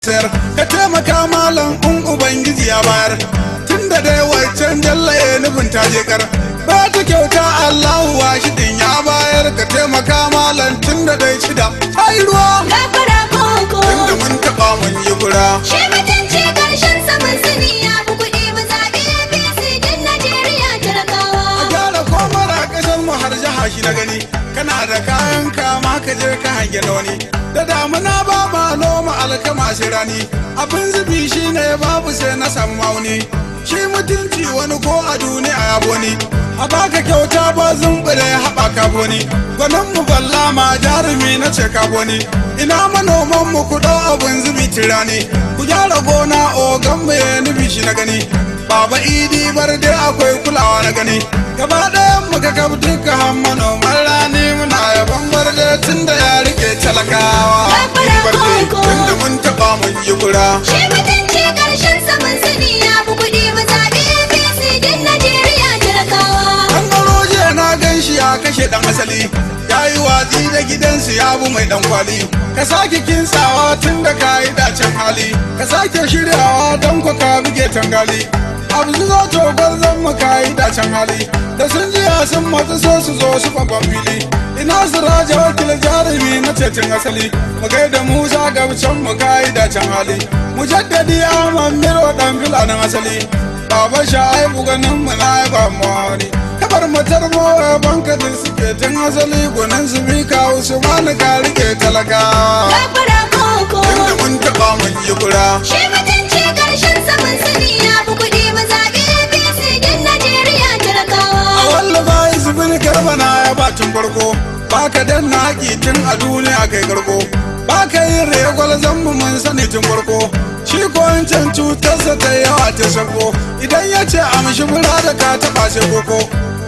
Sayar ka taimaka malam in ubangiji ya bayar, tunda dai wancan jallaye nufin ta je kar ba ta kyauta Allahu washidin ya bayar, ka taimaka malam tunda dai shida ai ruwa Gafara koko. Tunda mun taba mun yi kura. Shi mutunci karshen saman sani ya fi kuɗi, mu zaɓi APC din Najeriya talakawa. A gyara komar a kasar mu har jiha shi na gani, kana da kayan kama ka je ka hange na wani. Da damuna ba ma noma alkama sai rani, abin zubi shine babu sai na samu mauni. Shi mutunci wani ko a duniya ya boni, a baka kyauta ba zumbure haɓaka boni. Gwanin mu balla ma jarumi na ce ka boni. Ina manoman mu ku ɗau abin zubi tirani, ku gyara gona ogan mu ya nufi shi na gani. Baba Idi bar dai akwai kulawa na gani. Gaba ɗayan mu ka kaf duka har manoman rani muna yaban barde tun da ya rike talakawa. Gafara Barde koko. tun da mun taɓa mun yi kura. Shi mutunci karshen saman sani ya fi kuɗi, mu zaɓi APC din Najeriya talakawa. An garo jiya na gan shi ya kashe ɗan asali. Ya yi watsi da gidansu ya bu mai ɗan kwali. Ka sake kintsawa tun da ka yi dacen hali. Ka sake shiryawa don ku ka buge tangali. Abu zo to gwarzon mu ka yi dacen hali. Da sun jiya sun matsu so su zo su babban fili. Ina su raja wakil jarumi na cetin asali. Mu gaida Musa gabcan mu ka yi dacen hali. Mujaddadi Ahmad Miro ɗan filanin asali. Baba Sha'ibu ganin mu na ba mu wani. Kabar matar mowa banka da suke tun asali gwanin su bi kawo su mani ka rike talaka. Gafara koko. Tunda mun taɓa mun yi kura. Shi mutunci karshen saman sani ya fi kuɗi, mu zaɓi APC din Najeriya talakawa. A walla bayi su bin karba na ya batun farko. Baka danna haƙi tun a duniya kai karko. Baka yin regwal zammu mun sani tun farko. Shi ko wancan cutarsa ta yawa ta sako. Idan ya ce amshi mura da ka taɓa sai koko.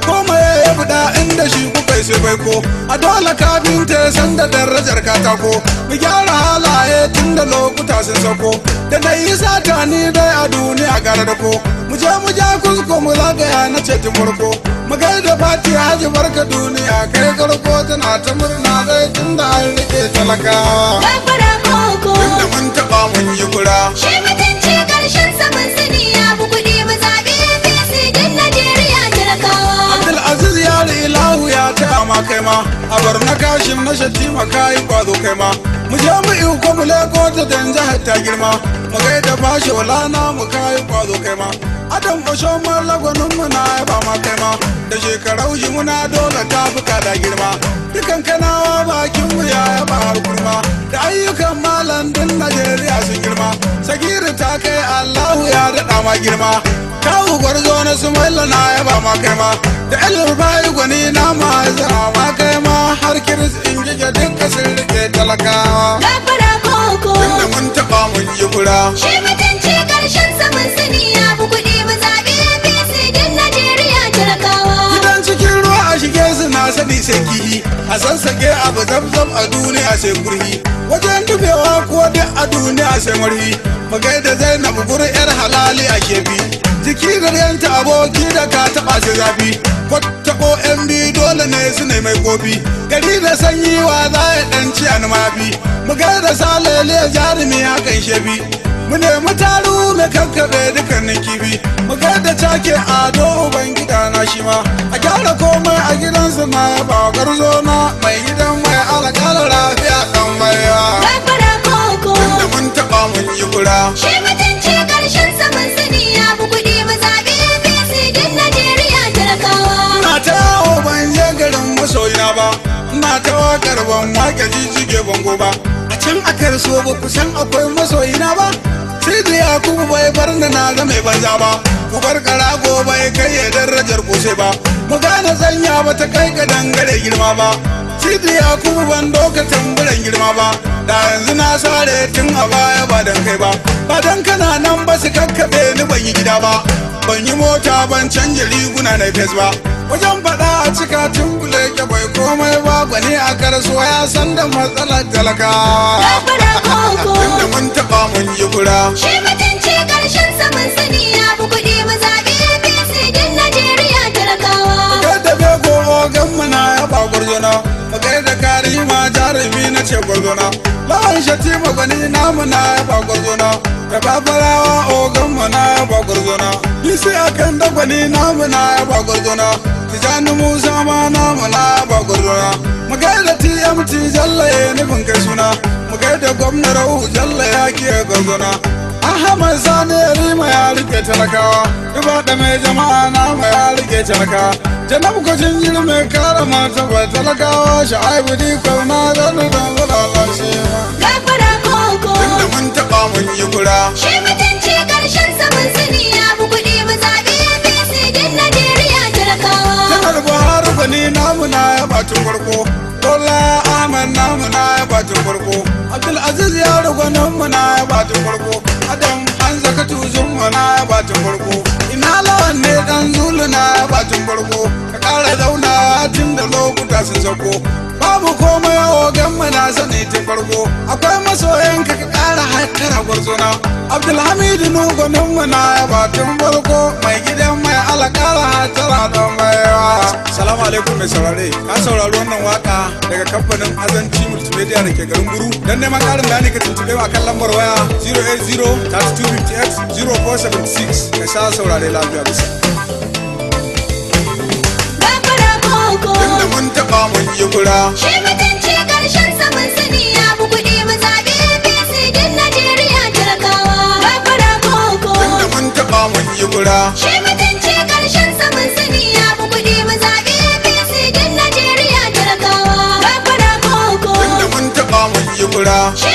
Koma ya buɗa inda shi kuka yi sai baiko. A dole kafinta ya san da darajar katako. Mu gyara halaye tun da lokuta sun sauko. Da na yi sata ni dai a duniya gara da ko. Mu je mu ja kusko mu zagaya na ce tun farko. Mu gaida fati haji barka duniya kai karko tana ta murna dai tun da an rike talakawa. Gafara koko. Tunda mun taɓa mun yi kura. Shi mutunci karshen saman sani ya fi kuɗi, mu zaɓi APC din Najeriya talakawa. Abdulaziz ya ilahu ya taya ma kai ma, a bar na kashin na shatima kayi kwazo kai ma. Mu je mu iko mu leko ta dan jihar ta girma, mu gaida bashi wala mu kayi kwazo kai ma. Adam kwasho malagwanin mu na yaba ma kai ma, da shekarau shi muna dole ta fi kada girma. Dukan kanawa bakin mu ya yaba har kurma, da ayyukan malam din Najeriya sun girma. Sagiru ta kai Allahu ya daɗa ma girma. Kawu gwarzo na Sumaila na yaba ma kai ma, da elin bayi gwani na ma zama ma kai ma har kiris in gige duka sun rike talakawa. Gafara koko. Tunda mun taɓa mun yi kura. Shi mutunci karshen saman sani ya fi kuɗi, mu zaɓi APC din Najeriya talakawa. Gidan cikin ruwa a shige su na sani sai kihi, a sassake abu zabzab a duniya sai kurhi. Wajen dubewa ko duk a duniya sai marhi. Mu gaida Zainab guri yar halali a kefi. Jiki garyanta aboki da ka taɓa sai zafi. Kwattako yan biyu dole ne su ne mai kofi. Gari da sanyi wa za ya ɗan ci a mafi. Mu gaida Salele jarumi hakan shefi. Mu nemi taru mai kakkaɓe dukkanin kifi. Mu gaida take ado uban gida na shi ma. A gyara komai a gidansu na ba garzo na mai gidan mai alƙalar rafiya ɗan baiwa. Gafara koko. Tunda mun taɓa mun yi kura. Shi mutunci karshen saman sani ya fi kuɗi, mu zaɓi APC din Najeriya talakawa. Ina ta yawo ban je garin masoyina ba. Ina ta waƙar ban wake jijjige bango ba. A can a karso ba ku san akwai masoyina ba. Sai da Yakubu bai bar ni na ga mai banza ba. Ku bar karago bai kai ya darajar kose ba. Mu gane sanya ba ta kai ga dangare girma ba. Sai da Yakubu ban doka tamburan girma ba. Da yanzu na sare tun a baya ba dan kai ba. Ba dan kana nan ba su kakkaɓe ni ban yi gida ba. Ban yi mota ban canja riguna na fes ba. Wajen faɗa a cika tumbule ke bai komai ba gwani a karso ya san da matsalar talakawa. Gafara koko. Tunda mun taɓa mun yi kura. Shi mutunci karshen saman sani ya fi kuɗi, mu zaɓi APC din Najeriya talakawa. Gaida bego ogan mu na yaba gwarzona. Mu gaida karima jarumi na ce gwarzona. Lawan Shatima gwani namu na yaba gwarzona. Da babarawa ogan mu na yaba gwarzona. Bisi akan da gwani namu na yaba gwarzona. Tijani Musa ma namu na yaba gwarzona. Mu gaida TMT Jalla ya nufin kai suna. Mu gaida gwamna Rahu Jalla ya kiyaye gwarzona. Ahmad Sani Rima ya rike talakawa. Duba da mai jama'a namu ya rike talakawa. Janabu kwacin jiri mai kara martaba talakawa. Sha'aibu Diko na zanu da zalalan shi ma. Gafara koko. Tunda mun taɓa mun yi kura. Shi mutunci ƙarshen sa mun sani ya fi kuɗi, mu zaɓi APC din Najeriya talakawa. Janar Buhari gwani namu na ya batun farko. Bola Ahmed namu na ya batun farko. Abdulaziz Yaro gwanin mu na ya batun farko. Adam an zaka tuzun mu na ya batun farko. Ina lawan ne dan zulu na ya batun farko. Ka ƙara zaunawa tun da lokuta sun sauko. Babu komai ogan mu na sani tun farko. Akwai masoyan ka, ka ƙara hattara gwarzona. Abdulhamid Nuhu gwanin mu na ya batun farko. Mai gidan mai alƙara hattara don baiwa. Salamu alaikum mai saurare. Ka saurari wannan waka daga kamfanin Azanci Multimedia da ke garin Guru. Don neman ƙarin bayani ka tuntube mu akan lambar waya 080 3258 0476. Ka sha saurare lafiya bisa. Gafara koko. Tunda mun taɓa mun yi kura. Shi mutunci ƙarshen sa mun sani ya fi kuɗi, mu zaɓi APC din Najeriya talakawa. Gafara koko. Tunda mun taɓa mun yi kura. Shi mutunci ƙarshen sa mun sani ya fi kuɗi, mu zaɓi APC din Najeriya talakawa. Gafara koko. Tunda mun taɓa mun yi kura. Shi